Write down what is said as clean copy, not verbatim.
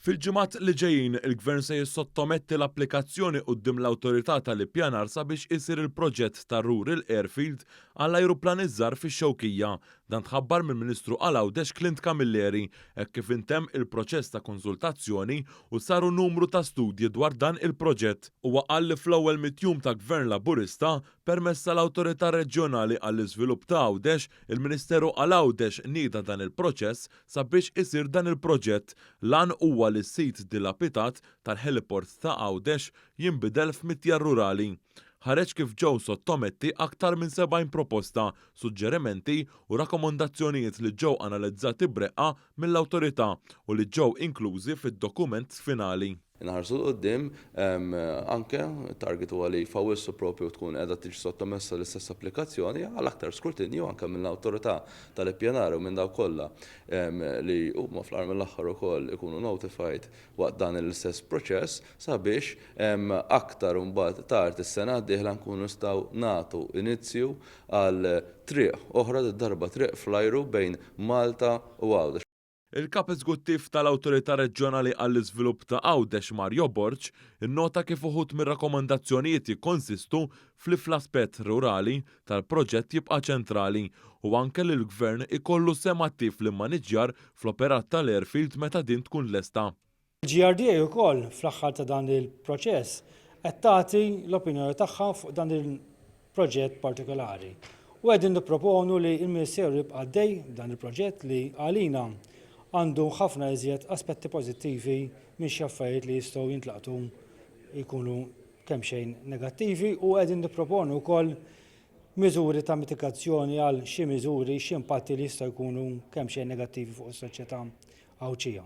Fil-ġimgħat li ġejjin, il-Gvern se jissottometti l-applikazzjoni quddiem l-Awtorità tal-Ippjanar sabiex isir il-proġett tar-Rural Airfield għall-ajruplani żgħar fix-Xewkija. Dan tħabbar mill-Ministru għal Għawdex Clint Camilleri hekk kif intemm il-proċess ta' konsultazzjoni u saru numru ta' studji dwar dan il-proġett. Huwa qal li fl-ewwel mitt jum ta' Gvern Laburista, permezz tal-Awtorità Reġjonali għall-Iżvilupp ta' Għawdex, il-Ministeru għal Għawdex nieda dan il-proċess sabiex isir dan il-proġett. L-għan huwa li s-sit dilapitat tal-heliport ta' Għawdex jinbidel f'mitjar rurali. Ħareġ kif ġew sottometti aktar minn 70 proposta, suġġerimenti u rakkomandazzjonijiet li ġew analizzati b'reqqa mill-Awtorità u li ġew inklużi fid-dokument finali. Inħarsu 'l quddiem, anke t-target huwa li f'Awwissu proprju tkun qiegħda tiġi sottomessa l-istess applikazzjoni għal aktar skrutinju anke mill-Awtorità tal-Ippjanar u minn dawk kollha li huma fl-aħħar mill-aħħar ukoll ikunu notified waqt dan l-istess proċess sabiex aktar imbagħad tard is-sena d-dieħla nkunu nistgħu nagħtu inizju għal triq oħra, did-darba triq fl-ajru bejn Malta u Għawdex. Il-Kap Eżguttiv tal-Awtorità Reġjonali għall-Iżvilupp ta' Għawdex Mario Borg innota kif uħud mir-rakkomandazzjonijiet jikkonsistu f'li fl-aspett rurali tal-proġett jibqa' ċentrali u anke li l-Gvern ikollu sehem attiv fl-immaniġġjar fl-operat tal-airfield meta din tkun lesta. Il-GRDA wkoll fl-aħħar ta' dan il-proċess qed tagħti l-opinjoni tagħha fuq dan il-proġett partikolari. U qegħdin nipproponu li l-Ministeru jibqa' għaddej b'dan il-proġett li għalina għandu ħafna iżjed aspetti pożittivi minn xi affarijiet li jistgħu jintlaqtu jkunu kemxejn negattivi u qegħdin nipproponu wkoll miżuri ta' mitigazzjoni għal xi miżuri, xi impatti li jistgħu jkunu kemxejn negattivi fuq is-soċjetà Għawdxija.